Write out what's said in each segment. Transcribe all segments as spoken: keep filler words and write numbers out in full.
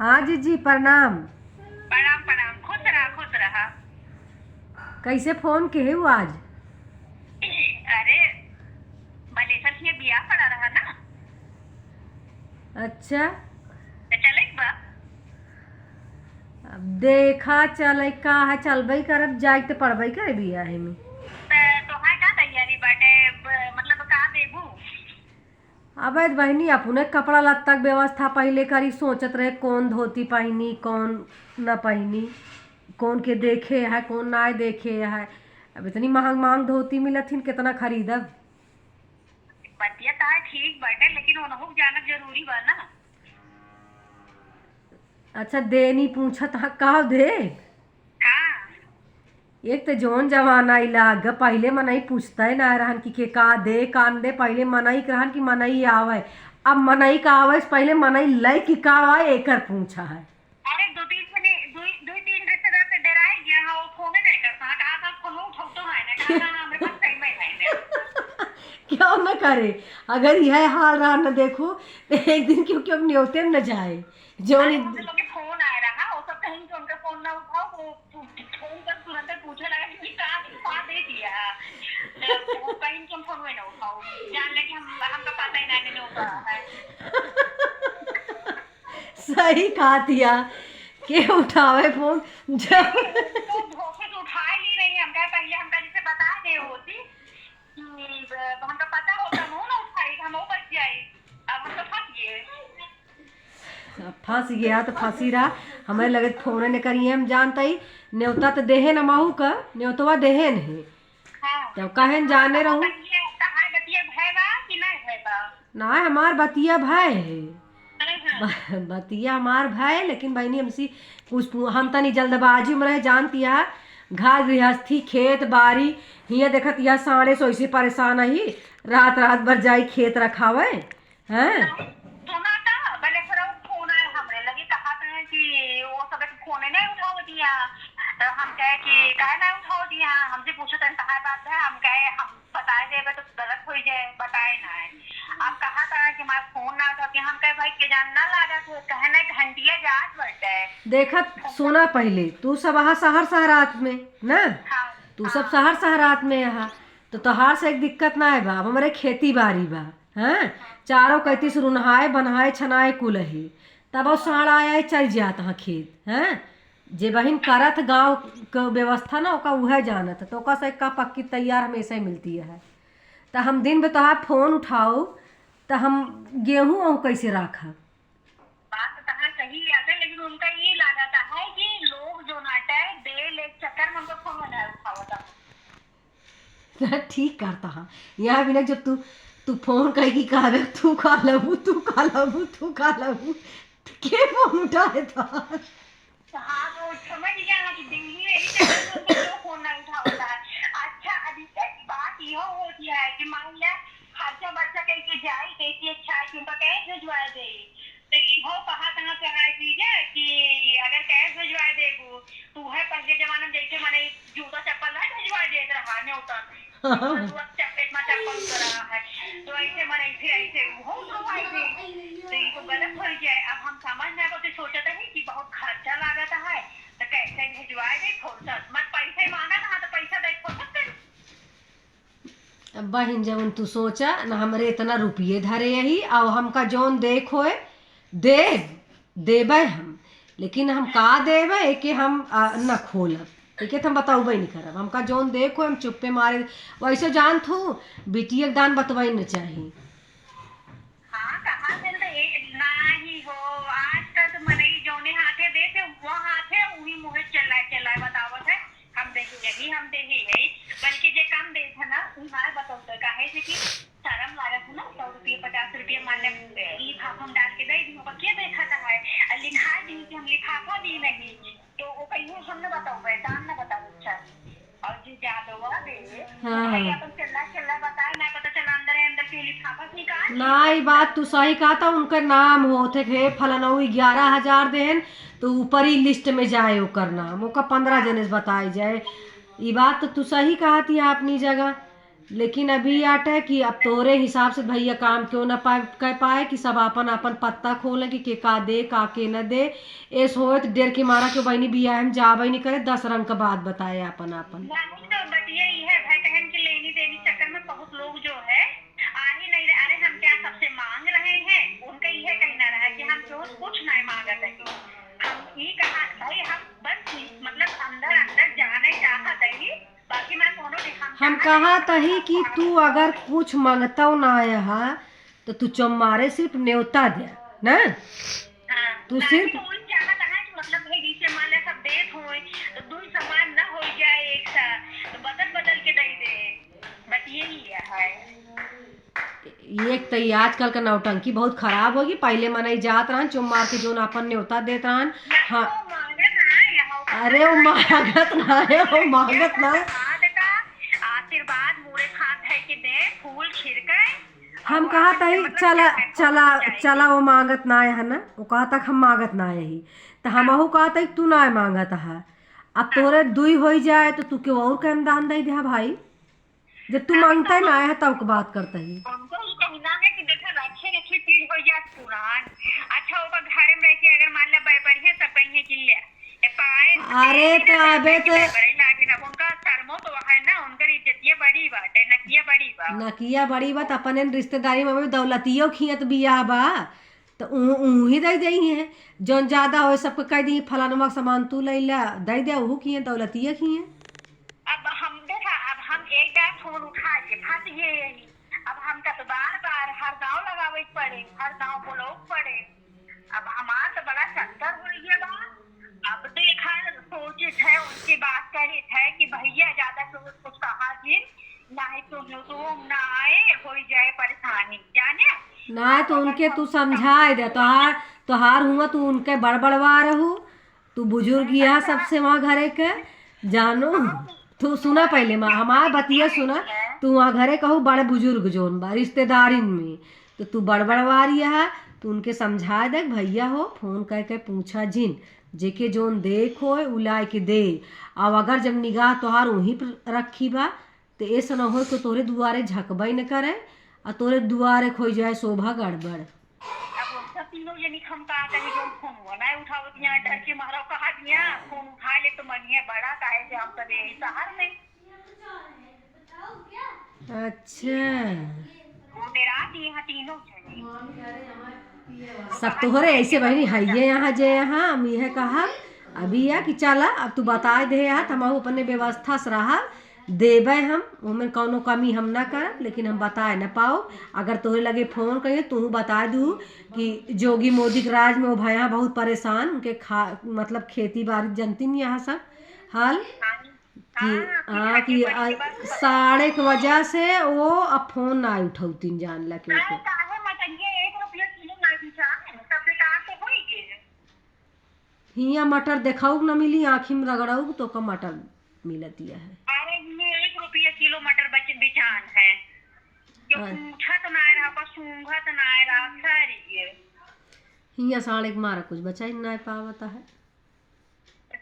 हाँ जीजी, प्रणाम। प्रणाम, प्रणाम। खुश रहा, खुश रहा। कैसे फोन किहे हो आज? अरे, बलेसर के बियाह पड़ा रहा ना। अच्छा। तो चले एक बार। अब देखा चले का है, चलबे करब, जाए तो पड़बे करे बियाह में। तो तोहार का तैयारी बाटे? ब-, मतलब का देबू? अबे बहिनी, अपने कपड़ा लत्ता के व्यवस्था पहिले करी, सोचत रहे कौन धोती पहिनी, कौन न पहिनी, कौन के देखे है, कौन ना देखे है। अब इतनी महंग महंग धोती मिलत हिन, कितना खरीदब? बतिया तो है ठीक बाटे, लेकिन ओनहु के जानब जरूरी बा ना। अच्छा, देनी पूछत हा, का दे? हाँ। एक तो जौन जमाना इलाग, पहिले मनई पूछते ना रहन कि के का दे, का न दे, पहिले मनई के रहन कि मनई आवे। अब मनई का आवे से पहिले मनई लय कि का आवे, एकर पूछा है। अरे, दो तीन जने, दो, दो तीन रिश्तेदार से डराई गया, हाँ, वो फोन नहीं करता, हाँ, कहा था, फोन उठाओ तो है ना, कहा था, "हाँ, मेरे पास टाइम है नहीं।" क्यों न करे, अगर यह हाल रहा न देखो, तो एक दिन क्यों, क्यों न्योते न जाए, जौन अरे, उनके लोग के फोन आए रहा, वो सब कहीं कि उनका फोन ना उठाओ, वो फोन पर तुरंत पूछे लगा कि "का, का दे दिया?" तो वो कहीं कि हम फोन ना उठाओ, जान ले कि हम, हमका पता ही ना, नहीं होता है। सही कहा तिया, के उठावे फोन जब तो धोखे से उठा ही नहीं रही, हमका पहले हमका जैसे बता दे होती कि ब-, हमका पता होता, मुँह ना उठाई, हम वो बच जाई। अब हम तो फंस गए। अब फंस गया तो फंसी रहा, हमारे लगे फोन न करिए, हम जानता ही, न्योता तो देहे न महू का, न्योतवा देहे नहीं। हाँ। तब कहेन जाने रहू। बतिया, तहार बतिया भय बा कि नहीं भय बा? ना, हमार बतिया भय है। हाँ, हाँ। ब-, बतिया हमार भय, लेकिन बहिनी हमसी कुछ पू-, हम तनी जल्दबाजी में रहे, जानती है, घर गृहस्थी, खेत बारी, हियाँ देखत यह साढ़े सौ इसे परेशान ही, रात रात भर जाई खेत रखावे, हैं? सुना था, भले फिर वो फोन आया हमरे लगे, कहा था कि वो सब एक फोन नहीं उठावती है, तो हम कहे कि काहे नहीं उठावती है, हमसे पूछो तो कहा बात है, हम कहे हम बताए देबे तो गलत हो जाए, बताए ना है। आप कहा था कि हमारा फोन ना उठाती, हम कहे भाई के जान ना लागत हो, कहे ना घंटिया जात बैठे। देखत सुना पहिले, तू सब आहा शहर शहरात में ना, हाँ, तू सब हाँ। शहर शहरात में आहा, तो तोहार से एक दिक्कत ना है बा, अब हमरे खेती बारी बा, हाँ, चारों कैती से रुनहाए, बनहाए, छनाए कुल ही, तब और साँड़ आए, आए चल जात हाँ खेत, हाँ, जे बहिन करत गाँव क व्यवस्था ना, ओका उहे जानत, तो ओका से का पक्की तैयार हमेशा ही मिलती है। तो हम दिन में तोहार फोन उठाओ, तो हम गेहूँ अहूँ कैसे राखब? बात तो तहार सही है, लेकिन उनका ये लागत है कि लोग जो नाटे दे ले चक्कर में उनका फोन नहीं उठावता। ठीक करता हाँ। यहाँ भी ना, जब तू, तू फोन कही कि कहबे, "तू का लबू, तू का लबू, तू का लबू?" तो के फोन उठाए था? हाँ, तो समझ गया ना कि दिल्ली में यही चक्कर में उनका क्यों फोन नहीं उठावता है। अच्छा, अभी तक बात यह होती है कि मान लिया, खर्चा बर्चा करके जाई, देती अच्छा है कि उनका कैश भिजवा दे। तो इहो कहा कहाँ से है चीज है कि अगर कैश भिजवा देबू, तो वह पहले जमाना में जैसे माने जूता चप्पल ना भिजवा देत रहा न्योता में। तो वह चप्पल, इतना चप्पल उतर रहा है, तो ऐसे माने ऐसे, ऐसे वो उठवाई दे। तो इनको गलत हो जाए। अब हम समझ में आवे तो सोचत है कि बहुत खर्चा लागत है, तो कैसे भिजवा दे, फुर्सत मत, पैसे मांगा था तो पैसा दे, फुर्सत कर। अब बहिन, जवन तू सोचा न, हमरे इतना रुपये धरे यही, और हमका जौन देख होए, दे, देबे हम, लेकिन हम का देबे, एके हम, आ, न खोलब, एके तो हम बतौबे नहीं करब। हमका जौन देख होए, हम चुप्पे मारे। वैसे जान थू, बिटिया के दान बतवाई न चाही। हाँ, कहाँ से तो एक नाही हो, आजकल तो मनई जौने हाथे देते, वो हाथे, उही मुँहे चिल्लाए, चिल्लाए बतावत है, "हम देही यही, हम देही यही।" बल्कि जे कम देत है ना, उ ना बतौते, काहे से कि शर्म लागत है ना, सौ रुपये, पचास रुपये मान ले, लिफाफा में डाल के दे दी, ओकर के देखत है, आ लिखाए दी कि हम लिफाफा दी नहीं, तो वो कहियो हम न बतौबे, दाम न बतावे के चाही। और जे जादवा दे, हाँ, भाई हाँ। अपन चिल्ला चिल्ला बताए, ना पता चला अंदर है, अंदर के लिफाफा से निकाल ना, ई बात तू सही कहा था, उनकर नाम होत है, हे फलनऊ ग्यारह हजार देन, तो ऊपरी लिस्ट में जाए ओकर नाम, ओका पन्द्रह जने से बताई जाए। ई बात तो तू सही कहा थी अपनी जगह। लेकिन अभी आट है कि अब तोरे हिसाब से भइया काम क्यों ना पाए, कह पाए कि सब आपन आपन पत्ता खोले कि के का दे, का के न दे। एस होए तो डर के मारा कि बहिनी बियाह हम जाबे नहीं करे, दस रंग का बात बताए आपन आपन। नहीं तो बतिया ये है भाई बहन की लेनी देनी चक्कर में बहुत लोग जो है आ ही नहीं रहे। अरे हम क्या सबसे मांग रहे हैं? उनका ये कहना रहा कि हम जो कुछ नहीं मांगत है, हम ये कहा भाई हम बस मतलब अंदर अंदर जाने चाहत है, बाकी मैं कोनो दिखा हम कहा तही कि तू अगर कुछ मांगता ना है तो तू चौमारे सिर्फ न्योता दे ना। हाँ, तू ना सिर्फ तो वही चाहत है कि मतलब भाई जैसे मान ले सब देत होए तो दुई समान ना हो जाए एक साथ, तो बदल बदल के दे दे। बस यही है। एक तो ये आजकल का नौटंकी बहुत खराब होगी। पहले मनई जात रहन चुम मार के जोन आपन न्योता देत रहन। हाँ। अरे वो मांगत ना है, वो मांगत ना है। आशीर्वाद मुड़े खात है कि दे फूल खिरके। हम कहा तही चला चला चला वो मांगत ना है ना, वो कहा तक हम मांगत ना है ही। तो हमहू कहा तही तू ना मांगत है। अब तोरे दुई हो जाए तो तू क्यों और कम दान दे दे भाई? जब तू मांगता है ना आया है तब के बात करता है। उनको ही कहना है कि देखो रखे रखे चीज हो जात पुरान। अच्छा ओकर घर में रह के अगर मान ले बड़े बढ़िया सब कहीं है कि ले ए पाए अरे तो अबे तो बड़े लागे ना उनका शर्मो तो है ना, उनकर इज्जतिया बड़ी बात है, नकिया बड़ी बात। नकिया बड़ी बात, अपने रिश्तेदारी में अबे दौलतियो खियत बियाह बा। तो ऊ ऊ ही दे दे हैं। जौन ज्यादा हो सबको कह दी फलानवा सामान तू ले ला, दे दे, ऊ खिए दौलतिया खिए। अब हम देखा, अब हम एक बार फोन उठा के फंस गए यही। अब हमका तो बार बार हर गांव लगावे के पड़े, हर गांव बोलावे के पड़े। अब हमार तो बड़ा चक्कर हो गया बा। अब देखा सोचित है, उनसे बात करित है कि भैया ज्यादा कुछ कहा जिन, नहीं तो YouTube ना आए, हो जाए परेशानी, जाने। ना तो उनके तू समझाए दे, तोहार तोहार हुआ तू उनके बड़बड़वा रहू। तू बुजुर्ग यह सबसे वहाँ घरे के जानो। तू सुना पहले माँ, हमार बतिया सुना। तू वहाँ घरे कहू बड़ बुजुर्ग जोन बा रिश्तेदारिन में, तो तू बड़बड़वारी है। तू उनके समझा दे भैया हो, फोन करके पूछा जिन, जेके जोन देख होए उ लाए के दे। अब अगर जब निगाह तोहार वहीं पर रखी बा, तो ऐसा ना होए कि तोरे दुआरे झकबे न करे और तोरे दुआरे खोई जाए शोभा गड़बड़। अब उन सब तीनों जनी हम का कही जो फोन वो ना उठावत यहाँ, डर के मारा कहा दिया फोन उठा ले तो मनिए बड़ा काहे से हम सब यही शहर में। अच्छा। वो डेरा दिए हैं तीनों जने। सब तोहरे ऐसे बहनी है ये यहाँ जे यहाँ हम यह कहा अभी या कि चला अब तू बताए दे यार, हम अपने व्यवस्था से रहा देबे हम, ओमें कौनो कमी हम ना करब, लेकिन हम बताए ना पाओ। अगर तोहरे लगे फोन करिए, तू बता दू कि जोगी मोदी के राज में वो भया बहुत परेशान, उनके खा-, मतलब खेती बाड़ी जनती नहीं यहाँ सब हाल कि, हाँ, कि आ, साढ़े के वजह से वो अब फोन ना उठौतीन जान ला के ओके। काहे मटरिया एक रुपया किलो ना बिचान, सब बेकार तो होई गए। हियाँ मटर देखाउक न मिली, आँखी में रगड़ाउक तो का मटर मिलतिया है। अरे, हियाँ एक रुपया किलो मटर बच-, बिचान है। जो हाँ। पूछत ना रहा, का सूंघत ना रहा, सारी ये। हियाँ साढ़े के मारा कुछ बचाई ना पावता है।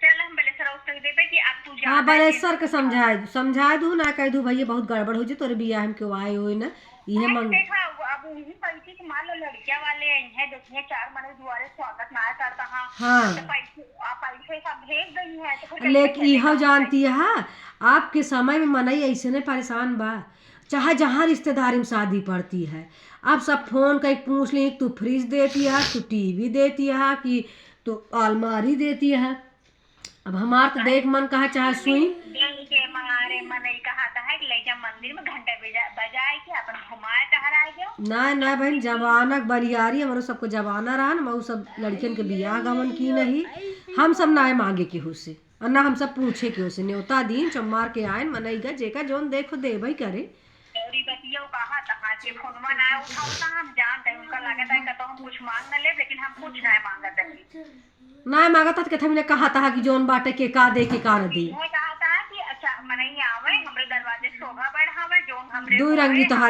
चल, हम बलेसर से कह देबे कि अब तू हाँ, ज्यादा बलेसर के समझाए दू, समझाए दू ना, कह दू, "भैया, बहुत गड़बड़ हो जी, तोरे बियाह में क्यों आए होए ना?" इहे अरे, मन देखा, अब, अब उन्हीं पैसे के मान लो, लड़किया वाले आई हैं, देखिए, चार मने दुआरे स्वागत ना करता, हाँ। हाँ। तो पैसे, आ, पैसे सब भेज देई हैं, तो फिर लेकिन कैसे इहो चलेगा? जानती है, आपके समय में मनई ऐसे ने परेशान बा, चाहे जहाँ रिश्तेदारी में शादी पड़ती है, आप सब फोन करके पूछ ली, "तू फ्रिज देती है, तू टीवी देती है, कि तू अलमारी देती है?" अब हमार तो देख मन कहा चाहे सुई। दिल के मारे मनई कहा था है कि ले जा मंदिर में घंटा बजा-, बजाए के अपन घुमाए टहराए जाओ। ना, ना बहन, जमाना के बरियारी, हमरो सबको जमाना रहा ना, मऊ सब लड़कियन के बियाह गवन की नहीं, हम सब ना मांगे केहू से, और ना हम सब पूछे केहू से, न्योता दीन, चम्मार के आयन, मनई गा, जेका जौन देखो देबई करे। गौरी बतियो कहा था, आज के फोनवा ना उठाओ था, हम जानते हैं, उनका लगा था कि तो हम कुछ मांग न ले, लेकिन हम कुछ ना मांगत है। ना मांगत है, तो कथा मैंने कहा था कि जौन बाटे के का दे, के का न दे। मैं कहा था कि अच्छा, मनई आवे, हमरे दरवाजे शोभा बढ़ावे, जौन हमरे दो रंगी होए, तोहार